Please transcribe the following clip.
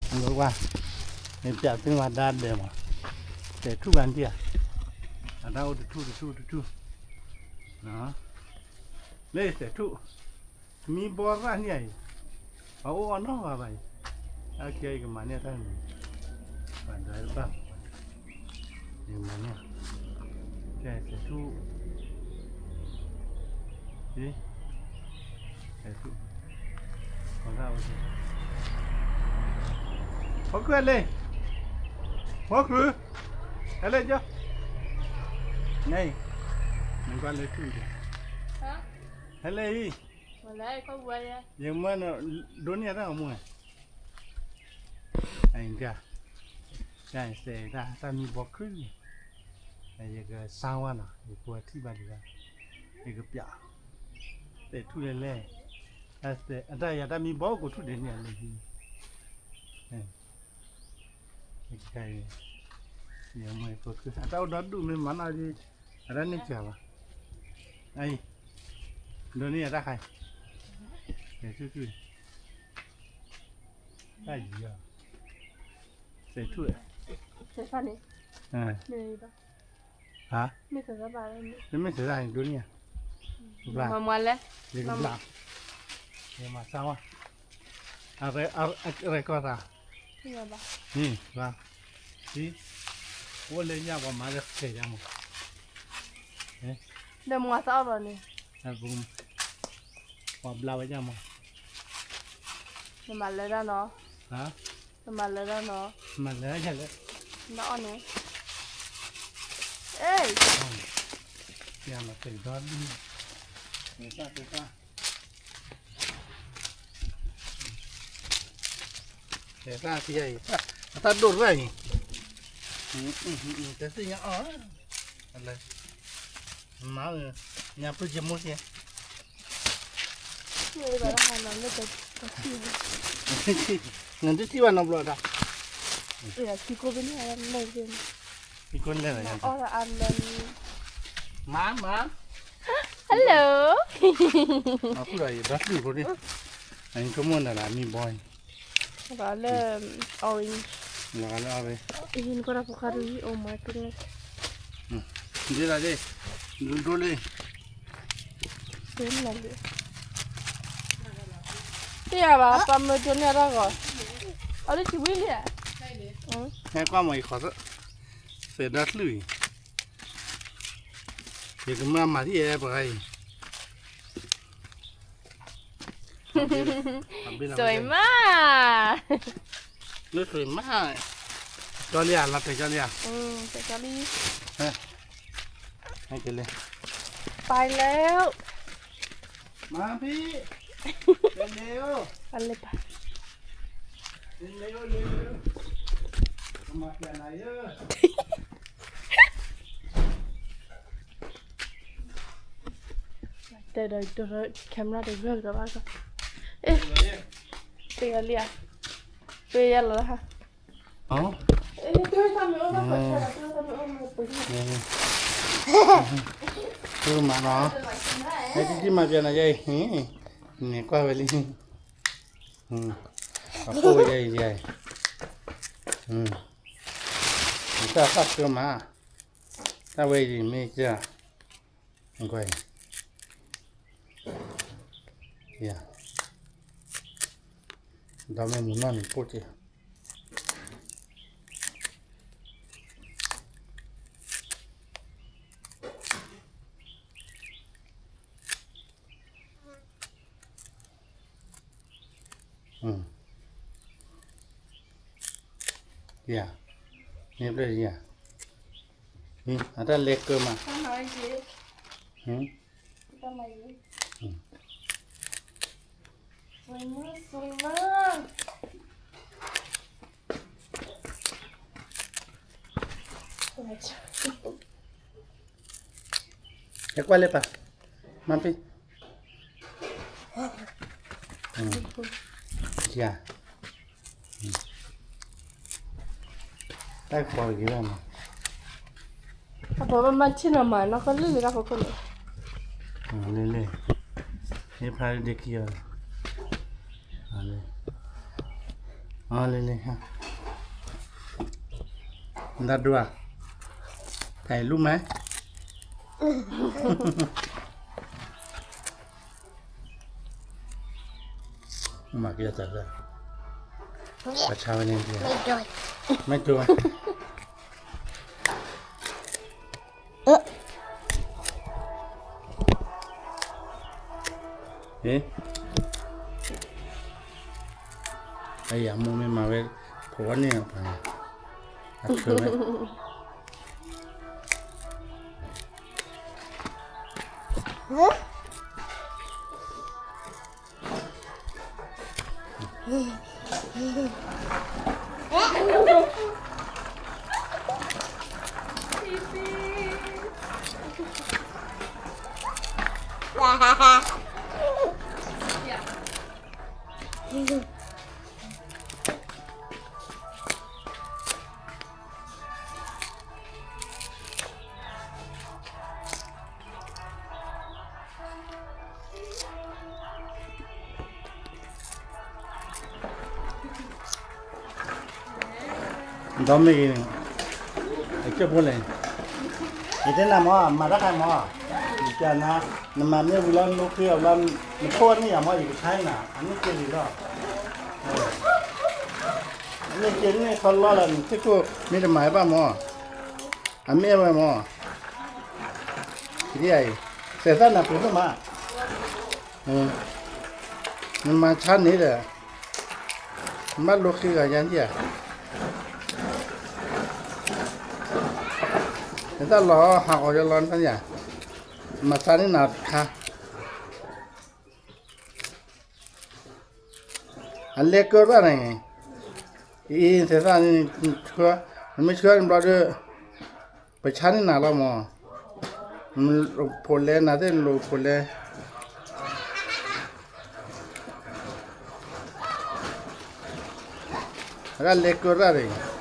ဝဲ, မ့ၢ်ပျးသုမၤဒါဒဲးမး, တဲာ်ထူၣ်ဘၣ်နထံၣ်ဧါ, အတၢ်အိၣ်တထူၣ်တထူၣ်တထူၣ်, လၢတဲာ်ထူၣ်, မံဘီရၣ်န့ၣ်အံၤ, အအိၣ်အီၣ်နီတဂၤဘၣ်အံၤ, အခံဂၤအံၤကမၤန့ၢ်တၢ်မံၤ, ပှၤဒွးတဘၣ်, ယကမၤန့ၢ်, တဲာ်ထူၣ် တဲာ်ထူၣ်, ဖီခိၣ်လ့, ဖီခိၣ်, ဟဲလၢကၠီ, နကွၢ်လၢထူၣ်ဒီး, ဟဲလၢအံၤ, ယမၢနဒိးန့ၢ်တၢ်ဂီၤမူ, အံၤ, တၢ်မံဘီခုၣ်န့ၣ်, ယကစါဝါနီၤ ယကထံၣ်ဘၣ်ဒံးဘၣ်, ယကပျး, တဲာ်ထူၣ်လဲၣ်လဲၣ်, အတၢ်ယၤတၢ်မံဘီအိၣ်ကိးထူၣ်ဒဲးန့ၣ်လၢဟံၣ်, ယမၢဖိခုၣ် အတၢ်အိၣ်ဒီဒူၣ်မ့ၢ်မၤနီၣ်ဒ်, အတၢ်န့ၢ်စှၤဘၣ်, အံၤ, ဒိးန့ၢ်ယၤတၢ်ခါအံၤ, တဲာ်ထူၣ်ထူၣ်, တၢ်ယံၤအီၤ, တဲာ်ထူၣ်, ဟါ, မ့ၢ်သရၣ်ဒိးန့ၢ်ဧါ, မၤမၤလဲၣ်, ယကဘျး, ယမၤစါဝါ, အရဲၣ်ကီၢ်သး, ဘၣ်, အိၣ်လၢညၣ်ပှၤမၤလၢခဲယါမး, ဒီးမၤစါအီၣ်ဒီးန့ၣ်, ပှၤဘျါဝဲညၣ်မး, နမၤလၢဒၣ်နီၤ, နမၤလၢဒၣ်နီၤ, မၤလၢဒၣ်လဲၣ်, နအီၣ်န့ၣ်, အ့ၣ်, ယမၤတ့ၢ်ဒီဒူၣ်, တၢ်တၢ် တဲသၣ်ဖံအံၤ, အတၢ်ဒိၣ်ရၣ်အံၤ, တသ့ၣ်ညါအီၣ်, လၢ, မၤ, ညါပှ့ၤကမိၢ်သ့, နတထံၣ်ဘၣ်နီတဘျီတၢ်, ထံကိၢ်လဲၣ်, မၤ, မၤ, hello, အဃိဒီးယဒီတဘျုးဖိန့ၣ်, အကမိၣ်နၤလၢအမံဘီအံၤ, လၢ orange, လၢ orange, နကဒီးဖိခါဒ် oh my goodness, ဒ်လၢဒ်, ဒိလ့, တယၤဘၣ် ပှၤမၢဒိန့ၢ်အတၢ်ဂီၤ, အလၢထံဝံၤလံ, ဟဲကွၢ်မးအံၤခီ, သဲးဒီတဘျုးအံၤ, ယကမၢမၤထံၣ်အဲပှၤဂၤအံၤ စူၤမး, လၢစူၤမး, ကၠီလံဧါ, လီၤတဲာ်ကၠီလံဧါ, တဲာ်ကၠီလံ, ဟဲက့ၤလဲၣ်, ไปแล้ว, မၤဖံ, လဲၤအိၣ်, လဲၤအိၣ်, လဲၤအိၣ်, ကမၤပျဲနၤယၢ တဲဒီး camera တဂၢၢ်ကဒီးဘၣ်ကီ, အဲ, တဲယၤလံဧါ, တဲယၤလီၤဟါ, တဲသးမ့ၢ်အိၣ်ဘၣ်ကီ, တဲသးမ့ၢ်အိၣ်ဘၣ်ကီ, မၤနီၤ, ဟဲတံၢ်မၤပျဲနၤယဲအံၤ, န့ၣ်ကွၢ်ဝဲလံ, အဃိဝဲယဲအံၤ, တၢ်သၣ်ဆှၢမး, တၢ်ဝဲအံၤမ့ၢ်က, ကွၢ်အံၤ, ယၤ, ဒီးမ့ၢ်မုၢ်နီၢ်န့ၣ်ပိၢ်က့ၤ, ယၤ, န့ၣ်ဘျဲၣ်ယၤ, အတၢ်လဲၤကၢမး, ဟဲကွၢ်လၢပၢ်, မၤဖံ, ယၤ, တၢ်ကပီၤတဂ့ၤဘၣ်မး, အပီၤဘၣ်မၤဆ့ၣ်နီၤမး နီၢ်ကီၢ်လံၢ်လံတၢ်ဖိခိၣ်န့ၣ်, လံၢ်လံၢ်, ဟ့ၣ်ဖျါဒ့ခံအီၤ, လံၢ် အီၤလံလံ, နတၢ်ဒိၣ်ဧါ, ဖဲလူၤမး, မၤက့ၤတၢ်, ပဆါဝဲန့ၣ်, မ့ၢ်ကၠိဝဲ အယၤမိၢ်မ့ၢ်မၤဝဲ, ဖိဝဲန့ၣ်, အဆၢဝဲ ဒီးမ့ၢ်ဂ့ၤန့ၣ်, အကၠိဖိလဲၣ်, ယတဲနၤမ့ၢ် မၤတၢ်ခါမ့ၢ်, ယကနၤ, နမၤမ့ၢ်ဝံၤလီၤ နအိၣ်ဃ့အီၤလီၤ, နခိၣ်န့ၢ်ယၤမ့ၢ် ယကဆါနၤ, အမ့ၢ်က့ၤလံလီၤ, အမ့ၢ်က့ၤန့ၢ်ခီလီၤလီၤ နထံၣ်ခိၣ်မ့ၢ်တမၤဘၣ်မ့ၢ်, အမ့ၢ်ဝဲမ့ၢ် ဒ်အံၤ, စဲးသၣ်နၤပှ့ၤဒိၣ်မး, နမၤဆါန့ၣ်ဒီး, နဘၣ်လိဃ့ဂၤယါဒံဧါ, နတၢ်လီၤဟးဂီၤယလီၤန့ၣ်ဧါ, မၤဆါန့ၢ်နၤတခါ အလဲကၢရၣ်န့ၣ်, အံၤ စဲးသၣ်န့ၣ်, နမ့ၢ်ဆှၢန့ၣ်ဘျီဒီး, ပဆါန့ၢ်နၤလီၤမ့ၢ်, ဖိလဲနၤသ့ၣ်နလိၤဖိလဲ, အလဲကၢရၣ်န့ၣ်